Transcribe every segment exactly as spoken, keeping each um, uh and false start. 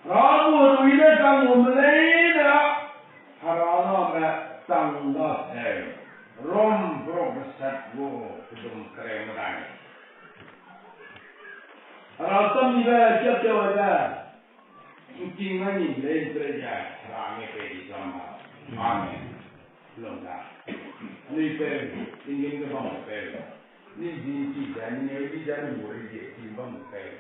Hera gu herui ne chang wame leine, Hera name chang daseu. Rom perok besat gu pedum kereu medai. Hera sammibe kiaptewbe, ’ngking mai ni lei ’ntre ge, Hera ne pei di lam ma. Amen. Lungga. Anui peu, tinggîm ge bam peu. Ning di ’nchi ze, ning eu di ze, ning gu rei di, chi bam peu.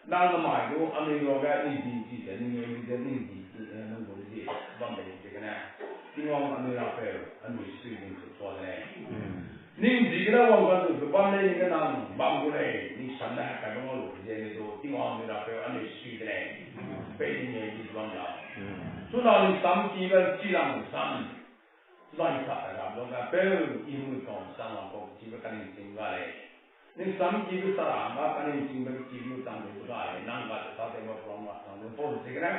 Nang namai gu, anui ruage, ning di ’nchi ze, ning eu di ze, ning di, eh, ning gu rei di, bam bei ziegene. Tingwang anui rapeu, anui sui ning chu tua de lei. Ning ziegene wang ga lu, bam lei ning ge nang, bam gu lei, ning sam ne kai bam lu, ze ni du, Tingwang anui rapeu, anui sui de lei. Pei ning eu di bam la. Chuna ning sam ki ben chi lang sam. Zai sa ta ga, lungga peu, i mui kau sang lang kau, chibe kaningching ga lei. Ning sam kibe sa ra, nga kaningchingbe kibe lu chang lu ga lei, nang ga te sa te ma plang ma chang lu pau ziegene.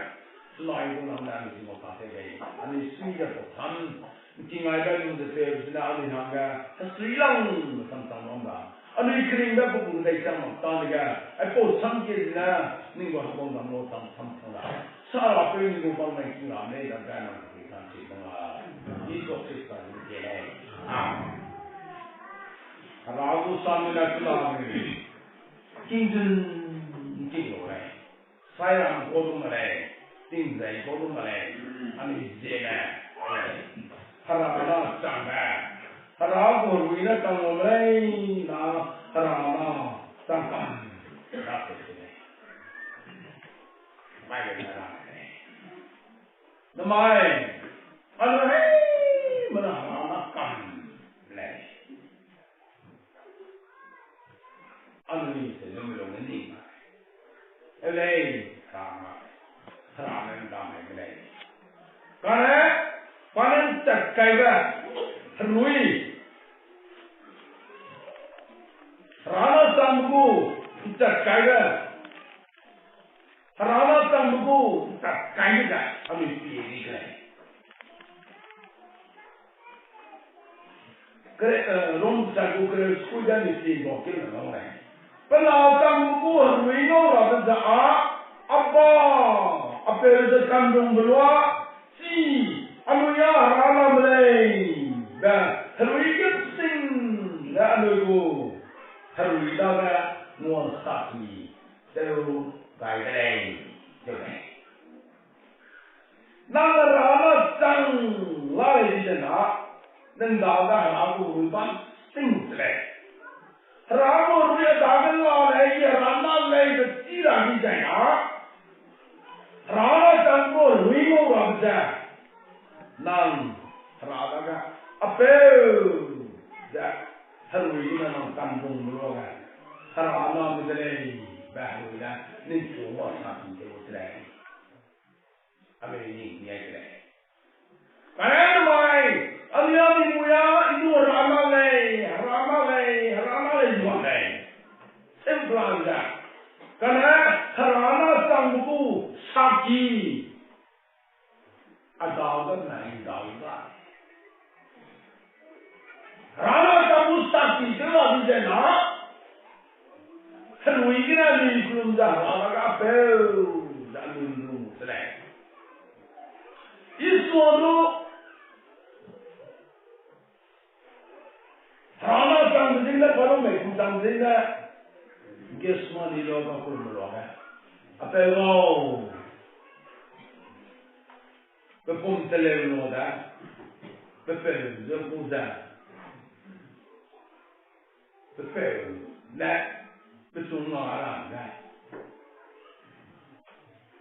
Chuna i du nang ne anui ching sa te lei. Anui sui ge pau sam. ’Ngking ai gai lu ze peu, zina anui hangge, hesui lang sam chang lang ga. Anui keringbe pe gu dei chang mak ta ne ga. Aipau sam kie zina, ning gu heguang dam lu sam sam chang la. Sa ra peu ni gu bam nai king ra mei da ga nang kie chang chi bam la. Jisu Khrista gu kie lei. Amen. Hera gu sam mina chu la mei. King zun king lu lei. Sairam kau lu ma lei. Tingzei kau lu ma lei. Anui ziegene. Hera na changbe. Hera gu herui ne chang lu ma lei. Na Hera na chang kam. Hera pe lei. Mai ge na lei. Namai, anui heimena Hera na kam lei. Anui se lum lung ne ning ma. E lei, Hera na, Hera ne ’ndam lei me lei. Kane, pa ne ’ntat kaibe, herui. Hera na chang gu, ’ntat kaibe. Hera na chang gu, ’ntat kaibe ze, anui pie di de lei. Kere, eh, Rom chang gu kere sukui de anui pie bau keu ne lau lei. Pe na chang gu herui ngau rabe ze â, Abba, a peu ze kandungbe lua, chi, anui â Hera name lei, be, herui ge sing, ne anui gu, herui dage, nguan saki, tew gai de lei, tew lei. Nang Hera na chang la lei di ze na, nang dage Hera gu herui bam sing se lei. Hera gu herui a dage la lei, Hera na lei ze chi ra di zai na, Hera na chang gu herui ngau rabe ze, nang Hera dage, a peu, ze, herui ne nang kandungbe luage, Hera name de lei, be herui ne, ningchu ngua saki tew se lei. Anui ning miai de lei. Kane namai, anui a mi mui a, i du Hera na lei, Hera na lei, Hera na lei, i du lei. Simple answer. Kane Hera na changbe gu saki. A dau ge nai dau ga. Hera na chang gu saki tew la di ze na, herui gene anui kellum ze Hera dage peu ze anui lung se lei. Isua du, Hera na changbe zing ne, pa lu mei kum changbe zing ne, Gethsemane lu ga kellum luage, a peu gau, pe pum teleu lu da, pe peu ze gu ze, pe peu ne, pe chunga ra ne,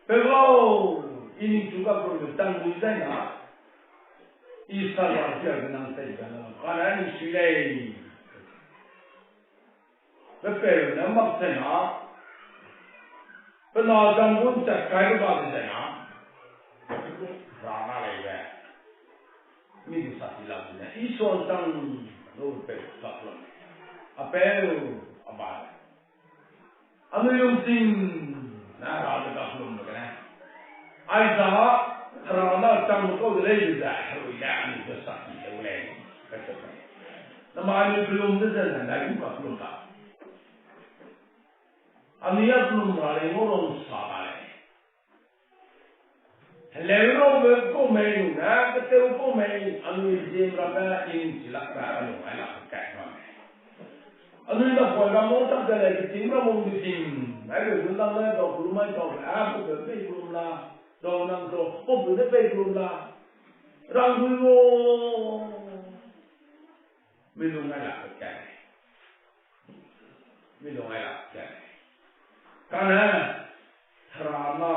peu gau, i ningchu ga kellum chang lu zai na, i sa ra sia ge nang tei ga na, pa ne ning sui lei. Pe peu ne mak chena, pe na chang gu nchat kai lu ba de zena, Hera na lei be. Mi du saki la ne, Isua chang lu pe pe kellum. A peu, a ba. Anui lungching ne Hera de kakellumbe gene, aiza Hera na chang kau de lei ze, herui ne anui de saki tew lei. Namai anui kellum de zene, nai gu kakellum da. Anui a kellum ra lei ngau ra sa da lei. Leurongbe kau mei nune, keteu kau mei, anui ziem ramme, ning chilakbe, anui ai lak kat ramme. Anui na poi ram mo tak de lei, keting ram mo keting. Ai be gun lang le, dau kelum mai dau, a, pau be pei kelum la, dau nang dau, pau be ne pei kelum la. Rang dui mo. Mi lung ai lak kat. Mi lung ai lak kat. Kane, Hera na,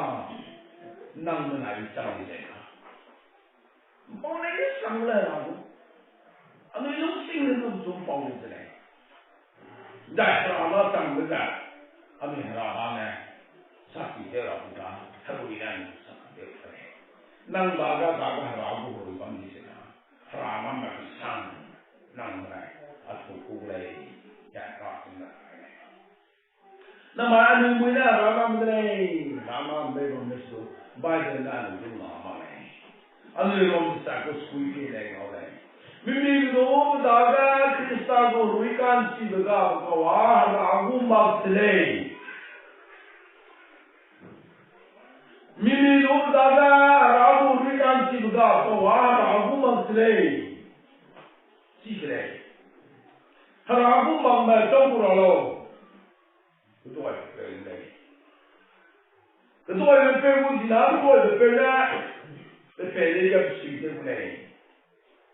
nang menai chang di lei na. Mpau lei sang le Hera gu. Anui lungsing ne lung zum pau lu ze lei. Zai Hera na chang de ze. Anui Hera na ne. Saki tew ra bu da. Herui ne anui saki tew ra lei. Nang dage dage Hera gu herui bam di ze na. Hera na me sang. Nang menai. A chu ku lei. Ya ka ting na lei. Namai anui mui ne Hera na me de lei, Hera na me bam le su, Bible ne anui du na ma lei. Anui Rom sa ku sui ke lei ngau lei. Mimi du dage Khrista gu rui ka'nchibe ga kau a Hera gu mak de lei. Mimi du dage Hera gu rui ka'nchibe ga kau a Hera gu mak de lei. Chi ke lei. Hera gu makme chau gu ra lau. Keduaibe peu lei. Keduaibe peu gu di na, keduaibe peu ne, pe pe lei ge pe sui de gu lei.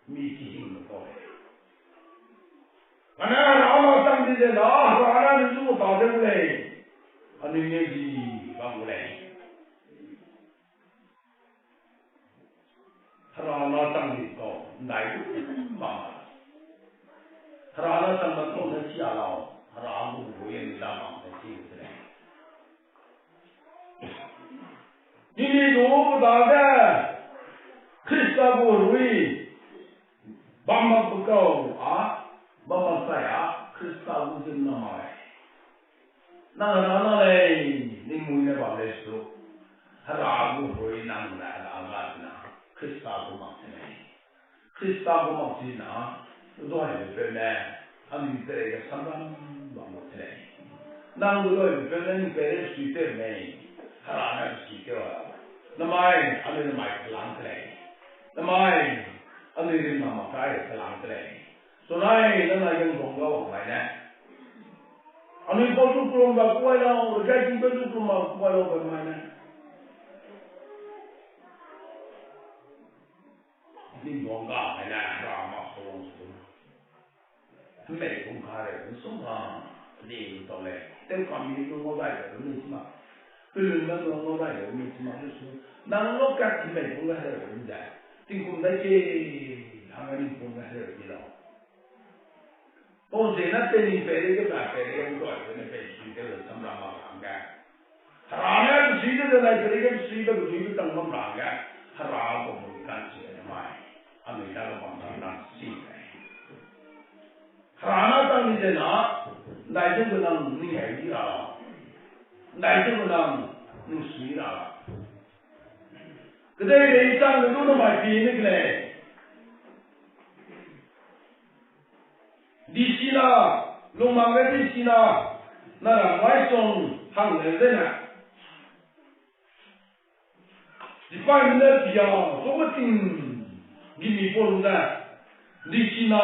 Mi ki hing me kau lei. Kane Hera na chang di ze na, Hera ne anui zu ta de gu lei. Anui ne di bam gu lei. Hera na chang di kau, ndai du bam. Hera na chang bam kau ne sia lau, Hera gu herui ne da bam ne chi de lei. Mimi du dage Khrista gu herui bam mak be kau a, bam mak sai a, Khrista gu ziemmena mak lei. Nang Hera na lei, ning mui ne bam lei su. Hera gu herui nang ne Hera ga na, Khrista gu mak de lei. Khrista gu mak chi na, keduaibe peu ne, anui peirei ge samram bam mak de lei. Nang keduaibe peu ne ning peirei sui tew mei, Hera ne sui tew a. Namai, anui namai kelang de lei. Namai, anui rimna mak kai kelang de lei. Chunai, nang na yang bong ga wang mai ne. Anui pau du kelum ga kuai lau, rejai ting pau du kelum ga kuai lau be mai ne. Ning bong ga mai ne, Hera mak sa wang su. Hemei bung kareu, nsum ga, di lu tau lei. Tew kam mi lu ngau dai le, lu mi chi mak. Pelun ne lu ngau dai le, lu mi chi mak, lu su. Nang ngau kat hemei bung ga hereu lu ze. Tingkum dai ke, hangge ning bung ga hereu di lau. Pau ziegene tei ning peirei ge ba peirei ge ’nduaibe ne pei sui tew ze samram mak ra hangge. Hera ne pe sui tew ze nai peirei ge pe sui tew pe sui tew chang bam ra hangge. Hera gu herui ka'nchibe ne mai. Anui dage bam ra nang si lei. Hera na chang di ze na, ’ndaitew benang ning ai di ra la. ’Ndaitew benang ning sui ra la. Kedeirei chang de du namai pi ne ke lei. Disina, lungmang ge disina, na ra mai song hang le zene. Chipaime ne pia, kau keting gimi pau lu ze, disina,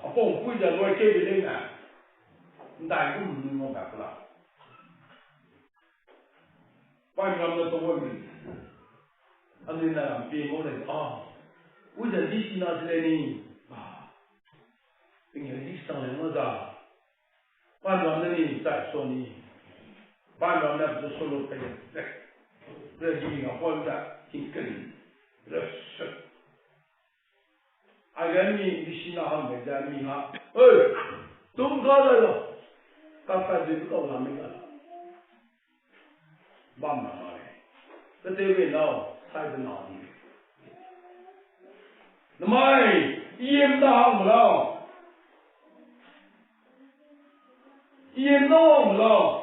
a pau ’mpui ze luai keube leine, ’ndai gu ’nnui ngau ba ku la. Paimram ne tau wai mi. Anui na ram pie ngau lei, a. Ui ze disina se lei ni. A. Tinge disang lei ngau za. Paimram ne ni, chai so ni. Paimram ne pe so lu pei. Re di nga pau da, tingken. Re se. Aige mi disina hangge ze mi ha, ei, tum ka lai lau. Kaka zui kau la mi la. Bam na ma lei. Ketewbe nâu, saibe nâu di. Namai, iem na hang lau. Iem na hang lau.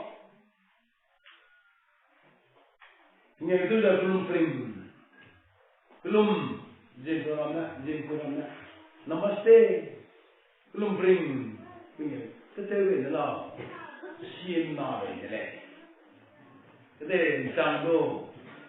Nge du da kelum pring. Kelum, zin kelum ne, zin kelum ne. Namaste. Kelum pring. Nge, ketewbe ne lau. Siem na be ne lei. Kede chang du.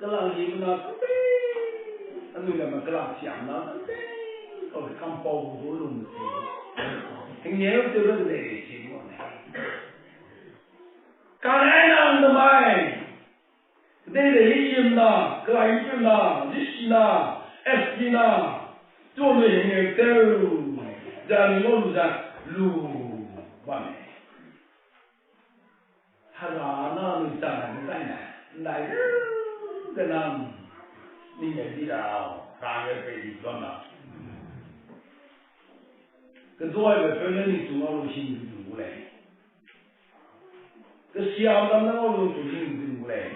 Kelang hi na, anui lame kelang siam na, kau kampau gu lung si. Hingeu te be de si mo ne. Kane nang de mai. Dei de him na, kelai him na, G C na, S P na, tuo ne hingeu teu. Zani mo lu za lu. Ba ne. Hera na nui chang na nui chang na, ndai de nang, ning ge di da, ka ge pe di zon na. Keduaibe peu ne ning chu ngau lu hing du gu lei. Kesiam ram ne ngau lu chu hing du gu lei.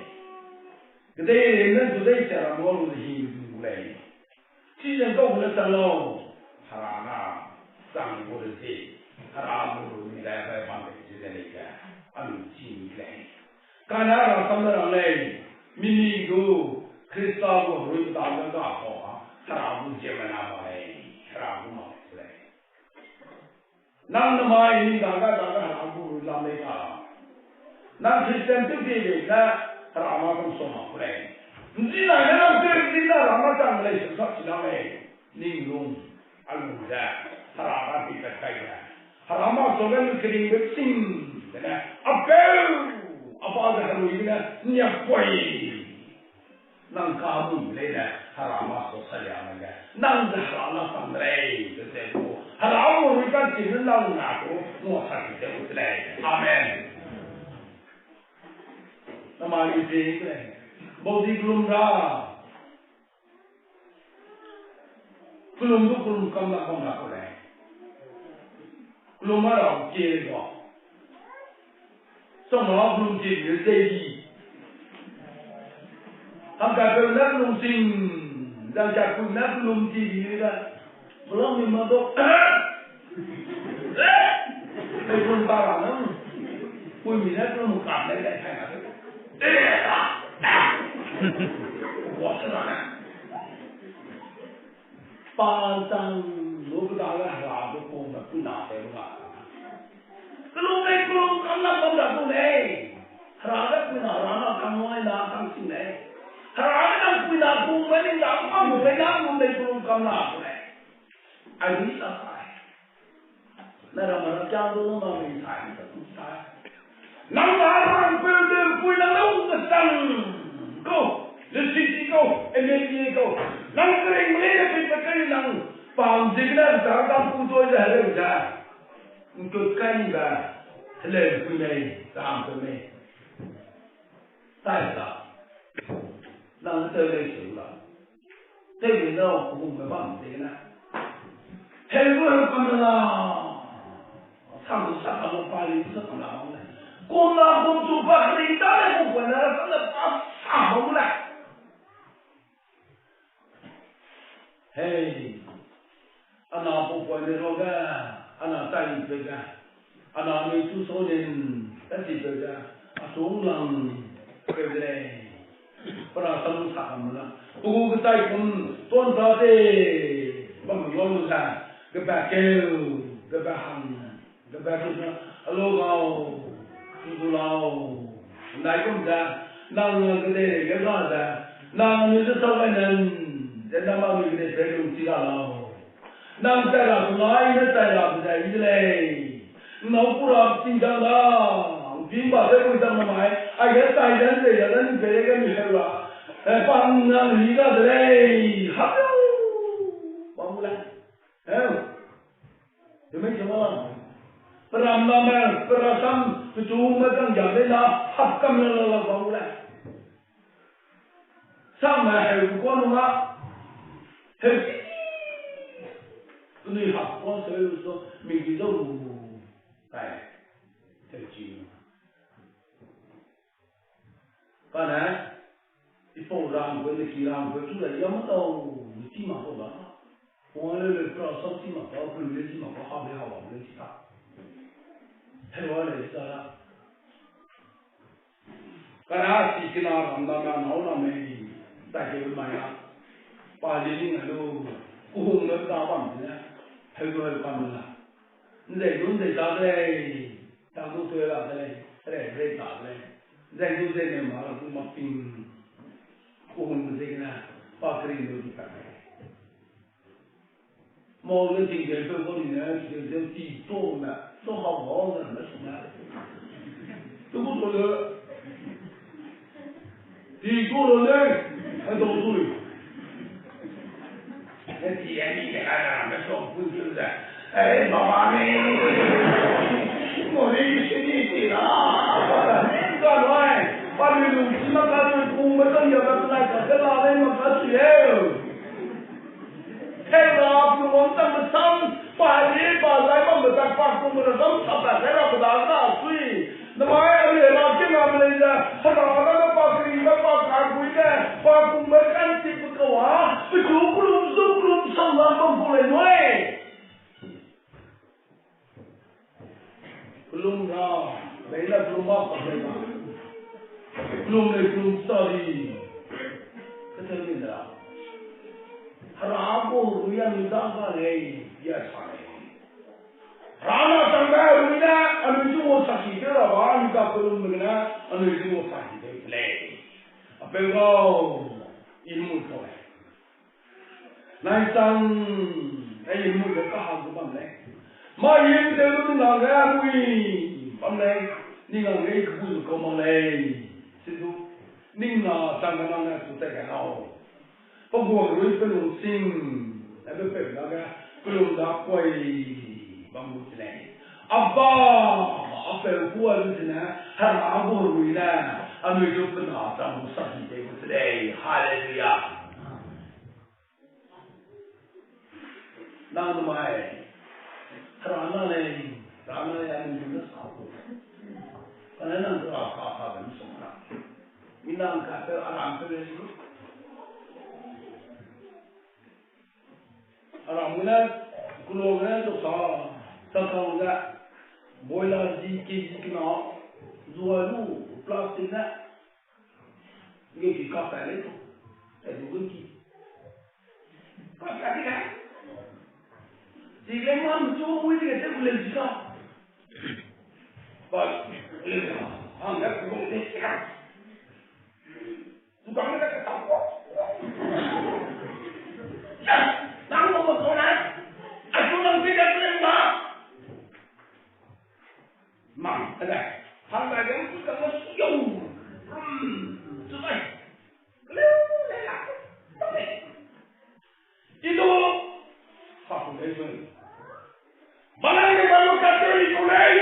Kedei ne chu dei sia ram ngau lu hing du gu lei. Chi ze kau ne chang lau, Hera na chang gu de zi, Hera gu lu ni dai bai bam de zi de lei ge, anui chi ni lei. Kane Hera sam ne rang lei, mi mi du, Khrista gu herui da ne ga kau ha, Hera gu ziemmena ma lei, Hera gu ma lei. Nang ne mai ni da ga da ga Hera gu herui lam lei ka. Nang Christian tu di lei ne, Hera ma kung so ma ku lei. Nzi nai ne nang tu di na Hera ma chang lei, se sa chi lam lei. Ning lung, a lung ze, Hera ga di pe kai ze. Hera ma so ga lu kering be sing, de ne, a peu, a ba ze herui ne, nia poi. Nang ka bum lei ne, Hera ma so salia me ge, nang ze Hera na sang de lei, ze ze gu, Hera gu herui ka chi ne nang na gu, ngua sa chi ze gu de lei. Amen. Namai ri pe de lei. Bau di kelum ra. Kelum du kelum kam la kam la ku lei. Kelum ma ra ke ga. Song ma kelum ti bi zei di. Hangka peu ne kelum sing, zangka peu ne kelum ti bi da. Belong ni ma do. Ei kelum ta ra na. Pui mi ne kelum ka ne le kai na. Wa se na. Pa chang lu pe dage Hera ge pum me puina tew nga. Kelum lei kelum kam la kam ra gu lei. Hera ge puina Hera na kam wai na kam sing lei. Hera ge nang puina pum me ning da kam lu lei na kelum lei kelum kam la gu lei. Ai di sa sai. Na ra ma ra kiang du lu na mei sai, sa tu sai. Nang na rang peu de pui nang lau ke sang. Kau, le si si kau, e le si kau. Nang kering le le pui pe kai nang. Pang jik na sa ka pu toi de le ja. Ntu kai ni ba. Le pui nei, sa pe nei. Sai sa. Nang te lei seu la. Te lei na, ku hung me bam te na. Heu lu heu kam la. Sang du sa kam la, pa li du sa kam la bam le. Kum na kum chu pa ring ta le, ku pa na ra sa le pa sa bam le. Hei, ana pu poine ruage, ana tai peu ge, ana anui chu sau din, ta chi peu ge, a sung lang peu de lei. Pe ra sam sa kam la. Pe gu ketai kum, tuan ta te, bam lu lu sa, gebe keu, gebe hang. Gebe keu na, alo gau, chu du lau. Nai kum ze, nang nang kedei ge ga ze, nang anui ze sau gai nen, ze nang anui kedei pe lung chi la lau. Nang tai ra ku nai ne tai ra ku ze i de lei. Nau ku ra ting dang da, bim ba ze ku dang mai, ai ge tai den ze ya den pe ge mi heu ra. E pa nang li ga de lei. Ha. Ba mu lei. Heu. Te mei chama. Pe ram na me, pe ra sam, pe chu me kang ja de na, hap kam la la la bam le. Sam me heu ku kuan ma. Heu. Penui hap kuan se so, mi ki zo. Kai. Te chi. Kane, ipau rangbe, neki rangbe, chu da ya ma tau, ni chi ma tau da. Wang le le pra sau chi ma tau, pelu le chi ma tau, ha le ha wang le chi ta. Hei wa le chi ta da. Kane, si kina ram na na nau na mei, ta ke mai a. Pa li ni na lu, ku hung le ta bam ne, hei lu hei kam na. Nzei du nzei ta de lei, ta du tui la de lei, rei rei ta de lei. Nzei du nzei ne ma la du ma ping. Ku hung ze ne, pa kering du di ta de lei. Mau le ting de pe ko ni ne, de de ti to me, to ha wa de me su me. Tu bu to le. Di gu lo le, a dau zui. E di e ni de la na, me song pui zui ze. E, mama ni. Mo ni si ni ti la. Ka lai, pa ni lu si ma ka lu ku me tong ya ka lai ka de la le ma ka si e. Hera pu wang tang me sam, pa ri pa zai bam me tak pa ku me ra zam sa pa Hera pe da na sui. Namai a le ra ke na me le ze, Hera na me pa kering me pa ka gui ge, pa ku me kan ti pe kau a, pe chu kulum zu kulum sam na bam ku le nui. Kelum ra, lei la kelum ba pa lei ba. Kelum lei kelum sa di. Kete lei la. Hera gu herui anui da ga lei, ya sa lei. Hera na chang da herui ne, anui zu wo saki te ra ba, anui da kelum me ne, anui zu wo saki te lei. A pe gau, i mu to lei. Nai chang, ai mui ge kahang gu bam lei. Ma yim de lu ning nang ge mui bam lei. Ning nang ge kebu zu kau mak lei. Sidu, ning na chang ge nang ne tu tai ge lau. Pa gu herui pe lungsing, ai pe pe na ge, pe lung da kuai bam gu ti lei. Abba, a pe kuai gu ti ne, Hera gu herui ne, anui zu pe na chang gu sa di te gu ti lei. Haleluya. Nang mai, Hera na lei, Hera na lei, anui ne sa ku. Kane nang Hera ka ka ben song na. Mi nang ka pe aram pe le su. Aram ne, kulo ne to sa, sa sa ne, boiler ji ke ji kina, zuai lu, plastic ne. Nge ki ka pa lei to. E du gun ki. Ka pa ki ka. Ile man chu ui de te le ji da. Ba, hang da ku de ka. Tukang ne ka ta ko. Nang mo ko na. Aku nang pi da le ma. Mang, tene. Hang da yang tu ka mo su yo. Hmm, tu dai. Leu, le la. Tene. Ido, sa ku lei zun. Malai ne balu ka teri ku lei.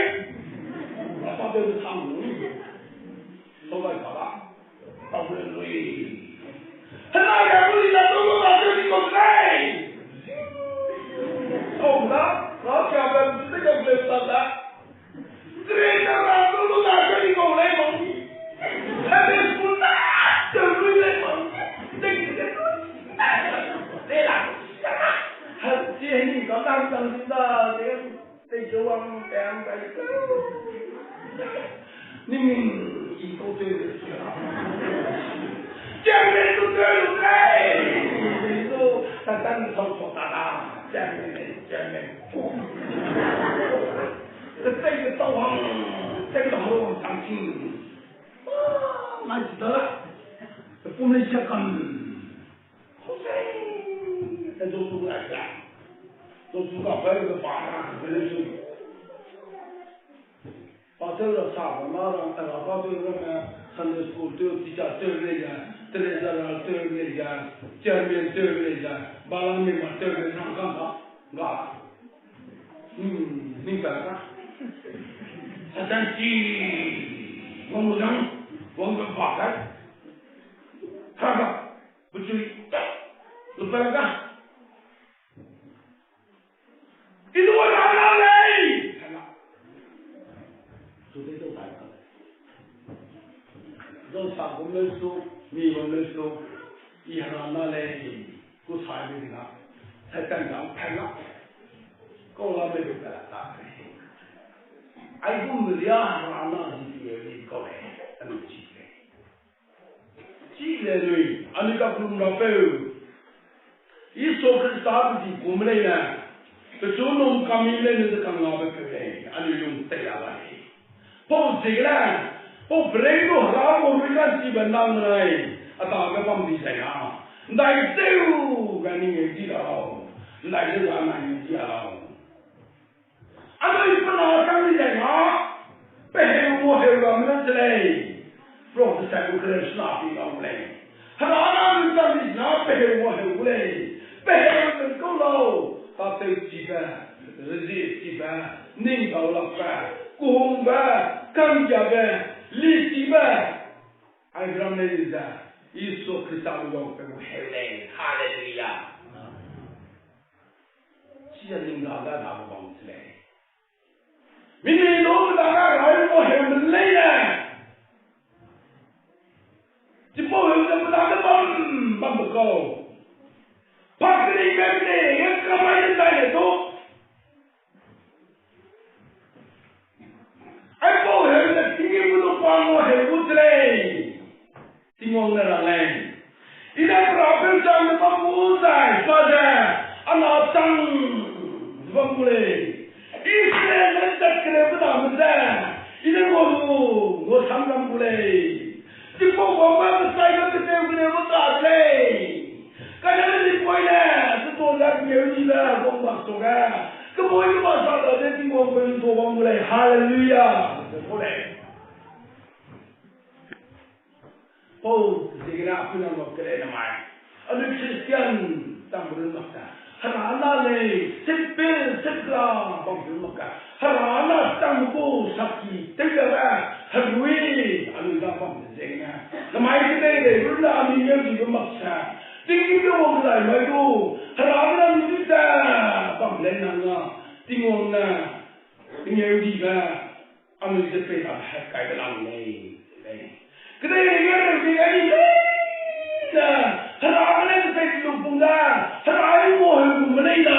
Apa de sang. So bai kala. Tau le lui. Hena ya ku li la tu lu ka teri ku lei. So la, la kya ba tu de ka le ta la. Trainer ra lu lu na ke ni kau lei mang. Sunday school na ke lui lei mang. Te ke te lui. Te la. Ha, ti ni ka dang dang da te. Te ke wang te ang kai. Ni min i ko te. Te ne tu te lu lei. Te tu ta tan sau sau ta la. Te ne, te ne. Te tei ge tau hang, tei ge tau hang tang ting. Ah, ngai chi da. Te pum lei sia kam. Hau sei. Te zo tu ga ja. Zo tu ga bai ge ba na, ge le su. Pastor ra sa ba na ra, ra ba tu ra me, Sunday school tu, teacher tu le ya, treasurer tu le ya, chairman tu le ya, bala member tu le na ga ba. Ga. Hmm, ning ka ka. Satan chi. Wang lu jang, wang lu ba ka. Ka ka. Bu chui. Lu pa ka. I lu ra na lei. Ka na. Su de to ta ka. Zong sa gum le su, mi gum le su. I hera na lei. Ku sai be dina, Satan dang pena. Kau la be be pela ta. Ai gum ria hera na di ti e di kau le, anu chi le. Chi le lui, anu ka gum ra peu. Jisu Krista di gum le na. Pe chu nung kami le ne de kang la be peu le, anu lung te ya la le. Pau ziegene, pau bereng du hera gu rui ka'nchibe nang nai, a dage bam di zai na. Ndai zeu ga ning e di lau. Ndai zeu ga nang e di lau. Anui pe na kang di zai na. Pe heu mo heu ga mena se lei. Pro de sai gu kere sna pi ga lei. Hera na mi ta mi na pe heu mo heu gu lei. Pe heu gu kau lau. Ta teu chibe, rezie chibe, ning dau lakbe, kuhungbe, kanggiabe, li chibe. Ai gram lei ze, Jisu Krista lu wang pe gu heu lei. Haleluya. Sia ning dage dage bam se lei. Mini lu dage rai mo heu me lei ne. Chipau heu ze pe dage bam, bam be kau. Pakri be ne, ye kamai de dai le du. Aipau heu ze tinggi mu lu pa ngua heu gu de lei. Tingwang ne rang lei. I ne pe rapeu chang ne bam gu zai, pa ze, a na chang ze bam gu lei. Israel ne tat kere pe dame ze, i ne ngua lu, ngua sam ram gu lei. Chipau bam ge pe sai ge pe teu kere pe ta de lei. Kane ne di poi ne, pe to ze kengeu dibe, bam bam suage. Keboi keba sa da ze Tingwang pe lu to bam gu lei. Haleluya. Ze gu lei. Pau, ziegene a pu nang mak kele namai. Anui Christian chang gu run mak ta. Hera na lei, simple, simple bam run mak ka. Hera na chang gu saki, tewbe, herui, anui da bam de ziegene. Namai kedei lei, run na anui ngeu di gu mak sa. Tinggi be wang zai mai du. Hera na mi di ta, bam lei nang na. Tingwang na, tingeu dibe. Anui ze pei ra he kai be lang lei, lei. Kedei rei ge rei ge ai lei. Hera ne ze pei lung pung da. Hera ai mo heu gu me lei na.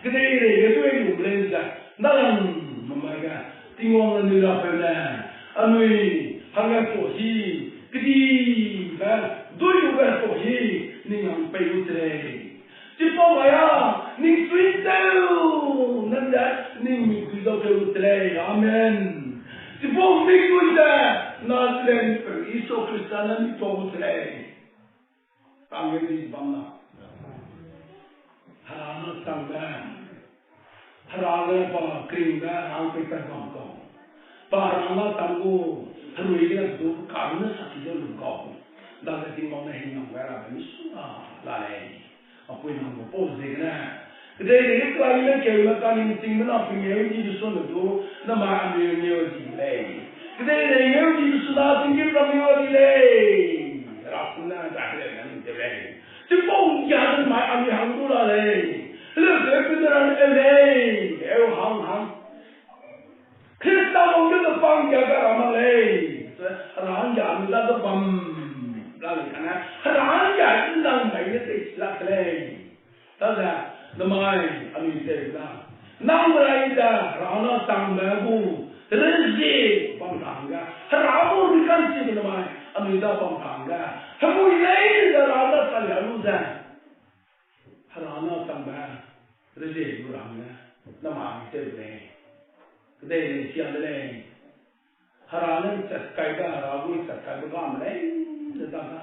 Kedei rei ge dui lu me lei ze. Ndalam me mai ga. Tingwang anui rapeu ne. Anui hangge to hi. Kedi be. Dui lu be to hi. Ning hang pei lu te lei. Chipau mai a. Ning sui teu, nang ze, ning mikdui dau teu te lei. Amen. Chipau mikdui ze, Nazareth peu Jisu Khrista ne mi tuâ gu te lei. Kangge di bam na. Hera ne changbe. Hera ne pa kringbe, hang pei tat bam kau. Pa hera ne chang gu, herui gene du kang ne sa ki de lu kau. Dage Tingwang ne hingnam gai rabe mi su na la lei. Apui nang gu pau ziegene. Kedei dei ge kelai ne keu ne kaningchingbe na pengeu di besu ne du, namai anui ngeu di lei. Kedei dei ngeu di besu na tinggîm ram ngeu di lei. Hera sum ne dage lei ne lu de lei. Chipau nggia ne namai anui hang du la lei. Heleu ze pe ne ran eu lei. Eu hang hang. Khrista wang ge bam nggia ga ra mak lei. Hera nggia anui dage bam la lei kane. Hera nggia i nang gai ne tei si lak lei. Daze, namai anui tewbe da. Nang rai ze, Hera ne changbe gu, rezie bam ra hangge. Hera gu reconcile namai anui da bam ra hangge. Hemui lei ze Hera ne salia lu ze. Hera ne changbe, rezie lu ra hangge. Namai anui tew lei. Kedei lei sia de lei. Hera ne nchat kaibe, Hera gu nchat kaibe ga me lei, ze da da.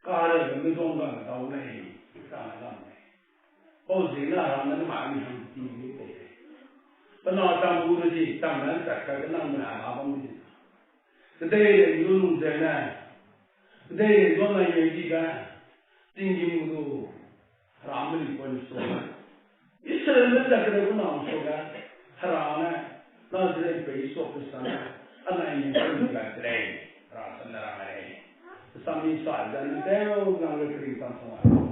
Kareube mi duang ga me dau lei, ze da me lei. Pau ziegene Hera ne namai anui hang ti mi tei lei. Pe na chang gu rezie, chang ne nchat kaibe nang me Hera bam di. Kedei lei lu lung zene. Kedei lei lu nai mei dibe. Tinggîm gu du. Hera me lipoi nsuage, Israelme ze kedei gu na nsuage, Hera ne, Nazareth peu Jisu Khrista ne, anai ni gu gai de lei, Hera sam ne rang lei. Sam ni sa ze ne teu nang le kering sam sa.